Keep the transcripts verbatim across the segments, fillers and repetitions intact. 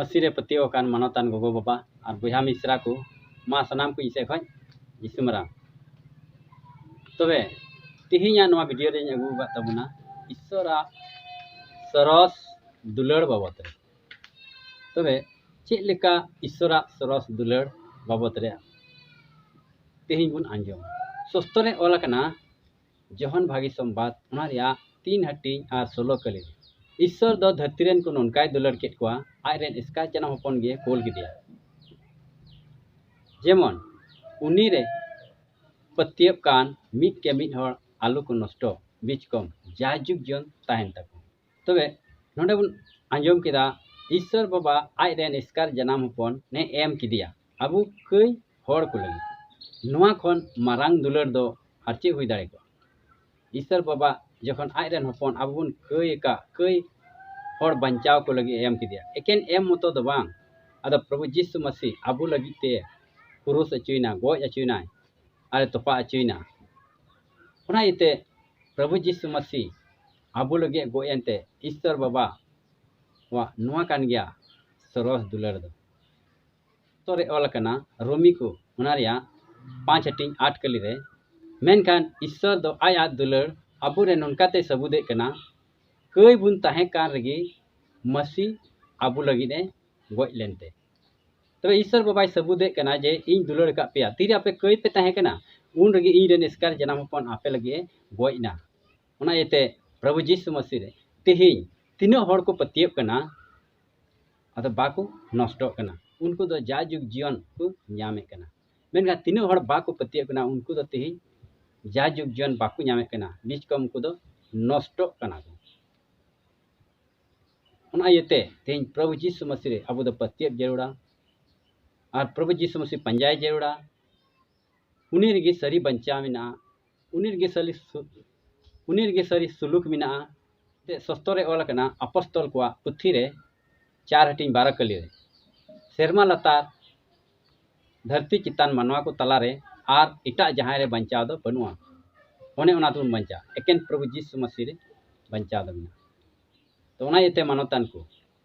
ᱢᱟᱹᱥᱤ ᱨᱮ ᱯᱟᱹᱛᱭᱟᱹᱣ ᱟᱠᱟᱱ ᱢᱟᱱᱚᱛᱟᱱ ᱜᱚᱜᱚ ᱵᱟᱵᱟ ᱟᱨ ᱵᱚᱭᱦᱟ ᱢᱤᱥᱨᱟ ᱠᱚ, ᱢᱟ ᱥᱟᱱᱟᱢ ᱠᱚ ᱤᱧ ᱥᱮᱫ ᱠᱷᱚᱱ ᱡᱤᱥᱩ ᱢᱟᱨᱟᱝ᱾ ᱛᱚᱵᱮ ᱛᱮᱦᱮᱧᱟᱜ ᱱᱚᱣᱟ ᱵᱷᱤᱰᱤᱭᱳ ᱨᱮᱧ ᱟᱹᱜᱩ ᱟᱠᱟᱫ ᱛᱟᱵᱚᱱᱟ ᱤᱥᱥᱚᱨᱟᱜ ᱥᱚᱨᱚᱥ ᱫᱩᱞᱟᱹᱲ ᱵᱟᱵᱚᱛ ᱨᱮ᱾ ᱛᱚᱵᱮ ᱪᱮᱫ ᱞᱮᱠᱟ ᱤᱥᱥᱚᱨᱟᱜ ᱥᱚᱨᱚᱥ ᱫᱩᱞᱟᱹᱲ ᱵᱟᱵᱚᱛ ᱨᱮ ᱛᱮᱦᱮᱧ ᱵᱚᱱ ᱟᱸᱡᱚᱢᱟ᱾ ᱥᱚᱥᱛᱚ ᱨᱮ ᱚᱞ ᱟᱠᱟᱱᱟ, ᱡᱚᱦᱚᱱ ᱵᱷᱟᱜᱤ ᱥᱚᱢᱵᱟᱫ, ᱚᱱᱟ ᱨᱮᱭᱟᱜ ᱛᱤᱱ ᱦᱟᱹᱴᱤᱧ ᱟᱨ ᱥᱳᱞᱳ ᱠᱟᱹᱞᱤ ᱨᱮ, ᱤᱥᱥᱚᱨ ᱫᱚ ᱫᱷᱟᱹᱨᱛᱤ ᱨᱮᱱ ᱠᱚ ᱱᱚᱝᱠᱟᱭ ᱫᱩᱞᱟᱹᱲ ᱠᱮᱫ ᱠᱚᱣᱟ, ᱟᱡ ᱨᱮᱱ ᱮᱥᱠᱟᱨ ᱡᱟᱱᱟᱢ ᱦᱚᱯᱚᱱ ᱜᱮ ᱠᱳᱞ ᱠᱮᱫᱮᱭᱟ, ᱡᱮᱢᱚᱱ ᱩᱱᱤ ᱨᱮ ᱯᱟᱹᱛᱭᱟᱹᱵ ᱠᱟᱱ ᱢᱤᱫ ᱠᱮ ᱢᱤᱫ ᱦᱚᱲ ᱟᱞᱚ ᱠᱚ ᱱᱚᱥᱴᱚ, ᱵᱤᱪᱠᱚᱢ ᱡᱟᱭᱡᱩᱜᱽ ᱡᱤᱭᱚᱱ ᱛᱟᱦᱮᱱ ᱛᱟᱠᱚ᱾ ᱛᱚᱵᱮ ᱱᱚᱰᱮ ᱵᱚᱱ ᱟᱸᱡᱚᱢ ᱠᱮᱫᱟ, ᱤᱥᱥᱚᱨ ᱵᱟᱵᱟ ᱟᱡ ᱨᱮᱱ ᱮᱥᱠᱟᱨ ᱡᱟᱱᱟᱢ ᱦᱚᱯᱚᱱ ᱮ ᱮᱢ ᱠᱮᱫᱮᱭᱟ ᱟᱵᱚ ᱠᱟᱹᱭ ᱦᱚᱲ ᱠᱚ ᱞᱟᱹᱜᱤᱫ᱾ ᱱᱚᱣᱟ ᱠᱷᱚᱱ ᱢᱟᱨᱟᱝ ᱫᱩᱞᱟᱹᱲ ᱫᱚ ᱟᱨ ᱪᱮᱫ ᱦᱩᱭ ᱫᱟᱲᱮ ᱠᱚᱜᱼᱟ? ᱤᱥᱥᱚᱨ ᱵᱟᱵᱟ ᱡᱚᱠᱷᱚᱱ ᱟᱡ ᱨᱮᱱ ᱦᱚᱯᱚᱱ ᱟᱵᱚ ᱵᱚᱱ ᱠᱟᱹᱭ ᱟᱠᱟᱫ, ᱠᱟᱹᱭ ᱦᱚᱲ ᱵᱟᱧᱪᱟᱣ ᱠᱚ ᱞᱟᱹᱜᱤᱫ ᱮ ᱮᱢ ᱠᱮᱫᱮᱭᱟ᱾ ᱮᱠᱮᱱ ᱮᱢ ᱢᱚᱛᱚ ᱫᱚ ᱵᱟᱝ, ᱟᱫᱚ ᱯᱨᱚᱵᱷᱩ ᱡᱤᱥᱩ ᱢᱟᱹᱥᱤ ᱟᱵᱚ ᱞᱟᱹᱜᱤᱫ ᱛᱮ ᱠᱨᱩᱥ ᱚᱪᱚᱭᱮᱱᱟ, ᱜᱚᱡ ᱚᱪᱚᱭᱮᱱᱟᱭ, ᱟᱨ ᱮ ᱛᱚᱯᱟ ᱚᱪᱚᱭᱮᱱᱟ᱾ ᱚᱱᱟ ᱤᱭᱟᱹᱛᱮ ᱯᱨᱚᱵᱷᱩ ᱡᱤᱥᱩ ᱢᱟᱹᱥᱤ ᱟᱵᱚ ᱞᱟᱹᱜᱤᱫ ᱜᱚᱡ ᱮᱱᱛᱮ ᱤᱥᱥᱚᱨ ᱵᱟᱵᱟ ᱣᱟᱜ ᱱᱚᱣᱟ ᱠᱟᱱ ᱜᱮᱭᱟ ᱥᱚᱨᱚᱥ ᱫᱩᱞᱟᱹᱲ ᱫᱚ᱾ ᱥᱚᱥᱛᱚ ᱨᱮ ᱚᱞ ᱟᱠᱟᱱᱟ, ᱨᱳᱢᱤ ᱠᱚ, ᱚᱱᱟ ᱨᱮᱭᱟᱜ ᱯᱟᱸᱪ ᱦᱟᱹᱴᱤᱧ ᱟᱴ ᱠᱟᱹᱞᱤ ᱨᱮ, ᱢᱮᱱᱠᱷᱟᱱ ᱤᱥᱥᱚᱨ ᱫᱚ ᱟᱡ ᱟᱡ ᱫᱩᱞᱟᱹᱲ ᱟᱵᱚᱨᱮ ᱱᱚᱝᱠᱟᱛᱮ ᱥᱟᱹᱵᱩᱫᱮᱫ ᱠᱟᱱᱟ, ᱠᱟᱹᱭ ᱵᱚᱱ ᱛᱟᱦᱮᱸ ᱠᱟᱱ ᱨᱮᱜᱮ ᱢᱟᱹᱥᱤ ᱟᱵᱚ ᱞᱟᱹᱜᱤᱫ ᱮ ᱜᱚᱡ ᱞᱮᱱᱛᱮ᱾ ᱛᱚᱵᱮ ᱤᱥᱥᱚᱨ ᱵᱟᱵᱟᱭ ᱥᱟᱹᱵᱩᱫᱮᱫ ᱠᱟᱱᱟ ᱡᱮ ᱤᱧ ᱫᱩᱞᱟᱹᱲ ᱟᱠᱟᱫ ᱯᱮᱭᱟ, ᱛᱤᱨᱮ ᱟᱯᱮ ᱠᱟᱹᱭ ᱯᱮ ᱛᱟᱦᱮᱸ ᱠᱟᱱᱟ, ᱩᱱ ᱨᱮᱜᱮ ᱤᱧ ᱨᱮᱱ ᱮᱥᱠᱟᱨ ᱡᱟᱱᱟᱢ ᱦᱚᱯᱚᱱ ᱟᱯᱮ ᱞᱟᱹᱜᱤᱫ ᱮ ᱜᱚᱡ ᱮᱱᱟ᱾ ᱚᱱᱟ ᱤᱭᱟᱹᱛᱮ ᱯᱨᱚᱵᱷᱩ ᱡᱤᱥᱩ ᱢᱟᱹᱥᱤ ᱨᱮ ᱛᱮᱦᱮᱧ ᱛᱤᱱᱟᱹᱜ ᱦᱚᱲ ᱠᱚ ᱯᱟᱹᱛᱭᱟᱹᱜ ᱠᱟᱱᱟ, ᱟᱫᱚ ᱵᱟᱠᱚ ᱱᱚᱥᱴᱚᱜ ᱠᱟᱱᱟ, ᱩᱱᱠᱩ ᱫᱚ ᱡᱟᱭᱡᱩᱜᱽ ᱡᱤᱭᱚᱱ ᱠᱚ ᱧᱟᱢᱮᱫ ᱠᱟᱱᱟ᱾ ᱢᱮᱱᱠᱷᱟᱱ ᱛᱤᱱᱟᱹᱜ ᱦᱚᱲ ᱵᱟᱠᱚ ᱯᱟᱹᱛᱭᱟᱹᱜ ᱠᱟᱱᱟ, ᱩᱱᱠᱩ ᱫᱚ ᱛᱮᱦᱮᱧ ᱡᱟᱭᱡᱩᱜᱽ ᱡᱤᱭᱚᱱ ᱵᱟᱠᱚ ᱧᱟᱢᱮᱫ ᱠᱟᱱᱟ, ᱵᱤᱪᱠᱚᱢ ᱩᱱᱠᱩ ᱫᱚ ᱱᱚᱥᱴᱚᱜ ᱠᱟᱱᱟ ᱠᱚ᱾ ᱚᱱᱟ ᱤᱭᱟᱹᱛᱮ ᱛᱮᱦᱮᱧ ᱯᱨᱚᱵᱷᱩ ᱡᱤᱥᱩ ᱢᱟᱹᱥᱤ ᱨᱮ ᱟᱵᱚ ᱫᱚ ᱯᱟᱹᱛᱭᱟᱹᱜ ᱡᱟᱹᱨᱩᱲᱟ ᱟᱨ ᱯᱨᱚᱵᱷᱩ ᱡᱤᱥᱩ ᱢᱟᱹᱥᱤ ᱯᱟᱸᱡᱟᱭ ᱡᱟᱹᱨᱩᱲᱟ᱾ ᱩᱱᱤ ᱨᱮᱜᱮ ᱥᱟᱹᱨᱤ ᱵᱟᱧᱪᱟᱣ ᱢᱮᱱᱟᱜᱼᱟ, ᱩᱱᱤ ᱨᱮᱜᱮ ᱥᱟᱹᱨᱤ ᱥᱩ-, ᱩᱱᱤ ᱨᱮᱜᱮ ᱥᱟᱹᱨᱤ ᱥᱩᱞᱩᱠ ᱢᱮᱱᱟᱜᱼᱟ᱾ ᱛᱮ ᱥᱚᱥᱛᱚ ᱨᱮ ᱚᱞ ᱟᱠᱟᱱᱟ ᱟᱯᱚᱥᱛᱚᱞ ᱠᱚᱣᱟᱜ ᱯᱩᱛᱷᱤ ᱨᱮ ᱪᱟᱨ ᱦᱟᱹᱴᱤᱧ ᱵᱟᱨᱚ ᱠᱟᱹᱞᱤ ᱨᱮ, ᱥᱮᱨᱢᱟ ᱞᱟᱛᱟᱨ ᱫᱷᱟᱹᱨᱛᱤ ᱪᱮᱛᱟᱱ ᱢᱟᱱᱣᱟ ᱠᱚ ᱛᱟᱞᱟᱨᱮ ᱟᱨ ᱮᱴᱟᱜ ᱡᱟᱦᱟᱸᱭ ᱨᱮ ᱵᱟᱧᱪᱟᱣ ᱫᱚ ᱵᱟᱹᱱᱩᱜᱼᱟ᱾ ᱚᱱᱮ ᱚᱱᱟ ᱛᱮᱵᱚᱱ ᱵᱟᱧᱪᱟᱜᱼᱟ, ᱮᱠᱮᱱ ᱯᱨᱚᱵᱷᱩ ᱡᱤᱥᱩ ᱢᱟᱹᱥᱤ ᱨᱮ ᱵᱟᱧᱪᱟᱣ ᱫᱚ ᱢᱮᱱᱟᱜᱼᱟ᱾ ᱛᱚ ᱚᱱᱟ ᱤᱭᱟᱹᱛᱮ ᱢᱟᱱᱚᱛᱟᱱ ᱠᱚ,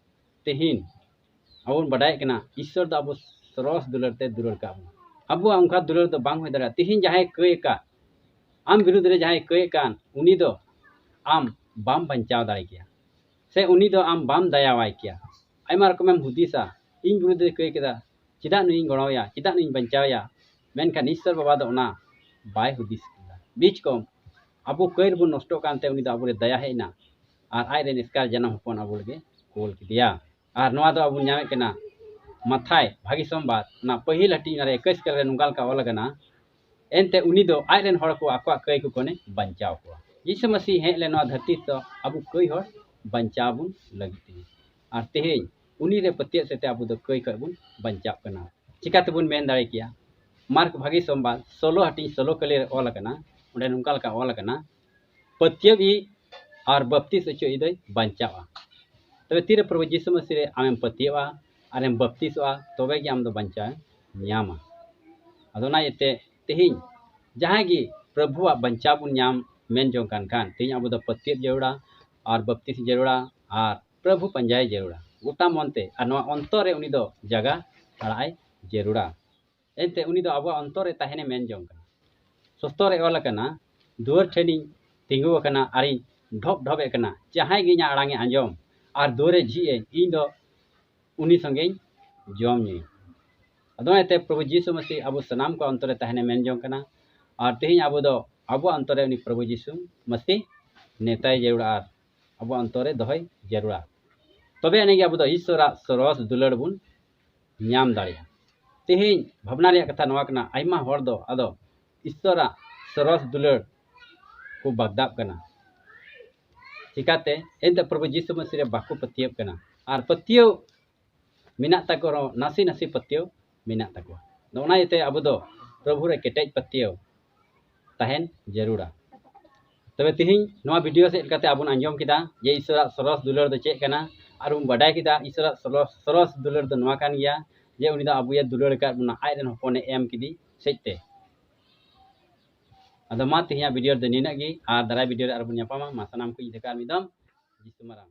ᱛᱮᱦᱮᱧ ᱵᱟᱵᱚᱱ ᱵᱟᱰᱟᱭᱮᱫ ᱠᱟᱱᱟ, ᱤᱥᱥᱚᱨ ᱫᱚ ᱟᱵᱚ ᱥᱚᱨᱚᱥ ᱫᱩᱞᱟᱹᱲ ᱛᱮ ᱫᱩᱞᱟᱹᱲ ᱠᱟᱜ ᱵᱚᱱᱟ᱾ ᱟᱵᱚᱣᱟᱜ ᱚᱱᱠᱟ ᱫᱩᱞᱟᱹᱲ ᱫᱚ ᱵᱟᱝ ᱦᱩᱭ ᱫᱟᱲᱮᱭᱟᱜᱼᱟ᱾ ᱛᱤᱦᱤᱧ ᱡᱟᱦᱟᱸᱭ ᱠᱟᱹᱭ ᱟᱠᱟᱫ, ᱟᱢ ᱵᱤᱨᱩᱫᱷ ᱨᱮ ᱡᱟᱦᱟᱸᱭ ᱠᱟᱹᱭ ᱟᱠᱟᱱ, ᱩᱱᱤ ᱫᱚ ᱟᱢ ᱵᱟᱢ ᱵᱟᱧᱪᱟᱣ ᱫᱟᱲᱮ ᱠᱮᱭᱟ, ᱥᱮ ᱩᱱᱤ ᱫᱚ ᱟᱢ ᱵᱟᱢ ᱫᱟᱭᱟᱣᱟᱭ ᱠᱮᱭᱟ᱾ ᱟᱭᱢᱟ ᱨᱚᱠᱚᱢᱮᱢ ᱦᱩᱫᱤᱥᱟ, ᱤᱧ ᱵᱤᱨᱩᱫᱷ ᱨᱮ ᱠᱟᱹᱭ ᱠᱮᱫᱟ, ᱪᱮᱫᱟᱜ ᱱᱩᱭᱤᱧ ᱜᱚᱲᱚᱣᱟᱭᱟ, ᱪᱮᱫᱟᱜ ᱱᱩᱭᱤᱧ ᱵᱟᱧᱪᱟᱣᱮᱭᱟ? ᱢᱮᱱᱠᱷᱟᱱ ᱤᱥᱥᱚᱨ ᱵᱟᱵᱟ ᱫᱚ ᱚᱱᱟ ᱵᱟᱭ ᱦᱩᱫᱤᱥ ᱠᱮᱫᱟ᱾ ᱵᱤᱪ ᱠᱚᱢ ᱟᱵᱚ ᱠᱟᱹᱭ ᱨᱮᱵᱚᱱ ᱱᱚᱥᱴᱚᱜ ᱠᱟᱱᱛᱮ ᱩᱱᱤ ᱫᱚ ᱟᱵᱚᱨᱮ ᱫᱟᱭᱟ ᱦᱮᱡ ᱮᱱᱟ ᱟᱨ ᱟᱡ ᱨᱮᱱ ᱮᱥᱠᱟᱨ ᱡᱟᱱᱟᱢ ᱦᱚᱯᱚᱱ ᱟᱵᱚ ᱞᱟᱹᱜᱤᱫ ᱠᱳᱞ ᱠᱮᱫᱮᱭᱟ᱾ ᱟᱨ ᱱᱚᱣᱟ ᱫᱚ ᱟᱵᱚ ᱧᱟᱢᱮᱫ ᱠᱟᱱᱟ ᱢᱟᱛᱷᱟᱭ ᱵᱷᱟᱹᱜᱤ ᱥᱳᱢᱵᱟᱨ, ᱚᱱᱟ ᱯᱟᱹᱦᱤᱞ ᱦᱟᱹᱴᱤᱧ, ᱚᱱᱟ ᱨᱮ ᱮᱠᱩᱥ ᱠᱟᱞ ᱨᱮ ᱱᱚᱝᱠᱟ ᱞᱮᱠᱟ ᱚᱞ ᱟᱠᱟᱱᱟ, ᱮᱱᱛᱮ ᱩᱱᱤ ᱫᱚ ᱟᱡ ᱨᱮᱱ ᱦᱚᱲ ᱠᱚ ᱟᱠᱚᱣᱟᱜ ᱠᱟᱹᱭ ᱠᱚ ᱠᱷᱚᱱᱮ ᱵᱟᱧᱪᱟᱣ ᱠᱚᱣᱟ᱾ ᱡᱤᱥᱩ ᱢᱟᱹᱥᱤ ᱦᱮᱡ ᱞᱮᱱ ᱱᱚᱣᱟ ᱫᱷᱟᱹᱨᱛᱤ ᱫᱚ ᱟᱵᱚ ᱠᱟᱹᱭ ᱦᱚᱲ ᱵᱟᱧᱪᱟᱣ ᱵᱚᱱ ᱞᱟᱹᱜᱤᱫ ᱛᱮ᱾ ᱟᱨ ᱛᱮᱦᱮᱧ ᱩᱱᱤ ᱨᱮ ᱯᱟᱹᱛᱭᱟᱹᱣ ᱥᱮᱛᱮ ᱟᱵᱚ ᱫᱚ ᱠᱟᱹᱭ ᱠᱷᱚᱱ ᱵᱚᱱ ᱵᱟᱧᱪᱟᱜ ᱠᱟᱱᱟ᱾ ᱪᱤᱠᱟᱹ ᱛᱮᱵᱚᱱ ᱢᱮᱱ ᱫᱟᱲᱮ ᱠᱮᱭᱟ? ᱢᱟᱨᱠ ᱵᱷᱟᱹᱜᱤ ᱥᱳᱢᱵᱟᱨ ᱥᱳᱞᱳ ᱦᱟᱹᱴᱤᱧ ᱥᱳᱞᱳ ᱠᱟᱹᱞᱤ ᱨᱮ ᱚᱞ ᱟᱠᱟᱱᱟ, ᱚᱸᱰᱮ ᱱᱚᱝᱠᱟ ᱞᱮᱠᱟ ᱚᱞ ᱟᱠᱟᱱᱟ, ᱯᱟᱹᱛᱭᱟᱹᱣ ᱤᱡ ᱟᱨ ᱵᱟᱯᱛᱤᱥ ᱦᱚᱪᱚ ᱤᱡ ᱫᱚᱭ ᱵᱟᱧᱪᱟᱣᱟ᱾ ᱛᱚᱵᱮ ᱛᱤᱨᱮ ᱯᱨᱚᱵᱷᱩ ᱡᱤᱥᱩ ᱢᱟᱹᱥᱤ ᱨᱮ ᱟᱢᱮᱢ ᱯᱟᱹᱛᱭᱟᱹᱣᱟ ᱟᱨᱮᱢ ᱵᱟᱯᱛᱤᱥᱚᱜᱼᱟ, ᱛᱚᱵᱮ ᱜᱮ ᱟᱢ ᱫᱚ ᱵᱟᱧᱪᱟᱣ ᱧᱟᱢᱟ᱾ ᱟᱫᱚ ᱚᱱᱟ ᱤᱭᱟᱹᱛᱮ ᱛᱮᱦᱮᱧ ᱡᱟᱦᱟᱸᱭ ᱜᱮ ᱯᱨᱚᱵᱷᱩᱣᱟᱜ ᱵᱟᱧᱪᱟᱣ ᱵᱚᱱ ᱧᱟᱢ ᱢᱮᱱ ᱡᱚᱝ ᱠᱟᱱ ᱠᱷᱟᱱ, ᱛᱮᱦᱮᱧ ᱟᱵᱚ ᱫᱚ ᱯᱟᱹᱛᱭᱟᱹᱣ ᱡᱟᱹᱨᱩᱲᱟ ᱟᱨ ᱵᱟᱯᱛᱤᱥ ᱡᱟᱹᱨᱩᱲᱟ ᱟᱨ ᱯᱨᱚᱵᱷᱩ ᱯᱟᱸᱡᱟᱭ ᱡᱟᱹᱨᱩᱲᱟ ᱜᱚᱴᱟ ᱢᱚᱱᱛᱮ, ᱟᱨ ᱱᱚᱣᱟ ᱚᱱᱛᱚᱨ ᱨᱮ ᱩᱱᱤ ᱫᱚ ᱡᱟᱭᱜᱟ ᱟᱲᱟᱜ ᱟᱭ ᱡᱟᱹᱨᱩᱲᱟ᱾ ᱮᱱᱛᱮ ᱩᱱᱤ ᱫᱚ ᱟᱵᱚᱣᱟᱜ ᱚᱱᱛᱚᱨ ᱨᱮ ᱛᱟᱦᱮᱱᱮ ᱢᱮᱱ ᱡᱚᱝ ᱠᱟᱱᱟ᱾ ᱥᱚᱥᱛᱚ ᱨᱮ ᱚᱞ ᱟᱠᱟᱱᱟ, ᱫᱩᱣᱟᱹᱨ ᱴᱷᱮᱱᱤᱧ ᱛᱤᱸᱜᱩ ᱟᱠᱟᱱᱟ ᱟᱨᱤᱧ ᱰᱷᱚᱯ ᱰᱷᱚᱯ ᱮ ᱠᱟᱱᱟ, ᱡᱟᱦᱟᱸᱭ ᱜᱮ ᱤᱧᱟᱹᱜ ᱟᱲᱟᱝ ᱮ ᱟᱸᱡᱚᱢ ᱟᱨ ᱫᱩᱣᱟᱹᱨ ᱮ ᱡᱷᱤᱡ ᱟᱹᱧ, ᱤᱧ ᱫᱚ ᱩᱱᱤ ᱥᱚᱸᱜᱮᱧ ᱡᱚᱢ ᱧᱩᱭᱟ᱾ ᱟᱫᱚ ᱚᱱᱟᱛᱮ ᱯᱨᱚᱵᱷᱩ ᱡᱤᱥᱩ ᱢᱟᱹᱥᱤ ᱟᱵᱚ ᱥᱟᱱᱟᱢ ᱠᱚ ᱚᱱᱛᱚᱨ ᱨᱮ ᱛᱟᱦᱮᱱᱮ ᱢᱮᱱ ᱡᱚᱝ ᱠᱟᱱᱟ᱾ ᱟᱨ ᱛᱮᱦᱮᱧ ᱟᱵᱚ ᱫᱚ ᱟᱵᱚᱣᱟᱜ ᱚᱱᱛᱚᱨ ᱨᱮ ᱩᱱᱤ ᱯᱨᱚᱵᱷᱩ ᱡᱤᱥᱩ ᱢᱟᱹᱥᱤ ᱱᱮᱣᱛᱟᱭ ᱡᱟᱹᱨᱩᱲᱟ ᱟᱨ ᱟᱵᱚᱣᱟᱜ ᱚᱱᱛᱚᱨ ᱨᱮ ᱫᱚᱦᱚᱭ ᱡᱟᱹᱨᱩᱲᱟ᱾ ᱛᱚᱵᱮ ᱟᱹᱱᱤᱡ ᱜᱮ ᱟᱵᱚ ᱫᱚ ᱤᱥᱥᱚᱨᱟᱜ ᱥᱚᱨᱚᱥ ᱫᱩᱞᱟᱹᱲ ᱵᱚᱱ ᱧᱟᱢ ᱫᱟᱲᱮᱭᱟᱜᱼᱟ᱾ ᱛᱮᱦᱮᱧ ᱵᱷᱟᱵᱽᱱᱟ ᱨᱮᱭᱟᱜ ᱠᱟᱛᱷᱟ ᱱᱚᱣᱟ ᱠᱟᱱᱟ, ᱟᱭᱢᱟ ᱦᱚᱲ ᱫᱚ ᱟᱫᱚ ᱤᱥᱥᱚᱨᱟᱜ ᱥᱚᱨᱚᱥ ᱫᱩᱞᱟᱹᱲ ᱠᱚ ᱵᱟᱜᱫᱟᱜ ᱠᱟᱱᱟ᱾ ᱪᱤᱠᱟᱛᱮ? ᱮᱱᱛᱮ ᱯᱨᱚᱵᱷᱩ ᱡᱤᱥᱩ ᱢᱟᱹᱥᱤ ᱨᱮ ᱵᱟᱠᱚ ᱯᱟᱹᱛᱭᱟᱹᱣ ᱠᱟᱱᱟ᱾ ᱟᱨ ᱯᱟᱹᱛᱭᱟᱹᱣ ᱢᱮᱱᱟᱜ ᱛᱟᱠᱚ ᱨᱮᱦᱚᱸ, ᱱᱟᱥᱮ ᱱᱟᱥᱮ ᱯᱟᱹᱛᱭᱟᱹᱣ ᱢᱮᱱᱟᱜ ᱛᱟᱠᱚᱣᱟ᱾ ᱟᱫᱚ ᱚᱱᱟ ᱤᱭᱟᱹᱛᱮ ᱟᱵᱚ ᱫᱚ ᱯᱨᱚᱵᱷᱩ ᱨᱮ ᱠᱮᱴᱮᱡ ᱯᱟᱹᱛᱭᱟᱹᱣ ᱛᱟᱦᱮᱱ ᱡᱟᱹᱨᱩᱲᱟ᱾ ᱛᱚᱵᱮ ᱛᱮᱦᱮᱧ ᱱᱚᱣᱟ ᱵᱷᱤᱰᱤᱭᱳ ᱥᱮᱫ ᱠᱟᱛᱮ ᱟᱵᱚᱱ ᱟᱸᱡᱚᱢ ᱠᱮᱫᱟ ᱡᱮ ᱤᱥᱚᱨᱟᱜ ᱥᱚᱨᱚᱥ ᱫᱩᱞᱟᱹᱲ ᱫᱚ ᱪᱮᱫ ᱠᱟᱱᱟ, ᱟᱨ ᱵᱚᱱ ᱵᱟᱰᱟᱭ ᱠᱮᱫᱟ ᱤᱥᱚᱨᱟᱜ ᱥᱚᱨᱚᱥ, ᱥᱚᱨᱚᱥ ᱫᱩᱞᱟᱹᱲ ᱫᱚ ᱱᱚᱣᱟ ᱠᱟᱱ ᱜᱮᱭᱟ ᱡᱮ ᱩᱱᱤ ᱫᱚ ᱟᱵᱚᱭᱮ ᱫᱩᱞᱟᱹᱲ ᱟᱠᱟᱫ ᱵᱚᱱᱟ, ᱟᱡ ᱨᱮᱱ ᱦᱚᱯᱚᱱᱮ ᱮᱢ ᱠᱮᱫᱮ ᱥᱮᱡ ᱛᱮ᱾ ᱟᱫᱚ ᱢᱟ ᱛᱮᱦᱮᱧᱟᱜ ᱵᱷᱤᱰᱤᱭᱳ ᱨᱮᱫᱚ ᱱᱤᱱᱟᱹᱜ ᱜᱮ, ᱟᱨ ᱫᱟᱨᱟᱭ ᱵᱷᱤᱰᱤᱭᱳ ᱨᱮ ᱟᱨᱵᱚᱱ ᱧᱟᱯᱟᱢᱟ᱾ ᱢᱟ ᱥᱟᱱᱟᱢ ᱠᱚ ᱤᱧ ᱴᱷᱮᱱ ᱠᱷᱚᱱ ᱟᱨ ᱢᱤᱫ ᱫᱚᱢ ᱡᱤᱥᱩ ᱢᱟᱨᱟᱝ᱾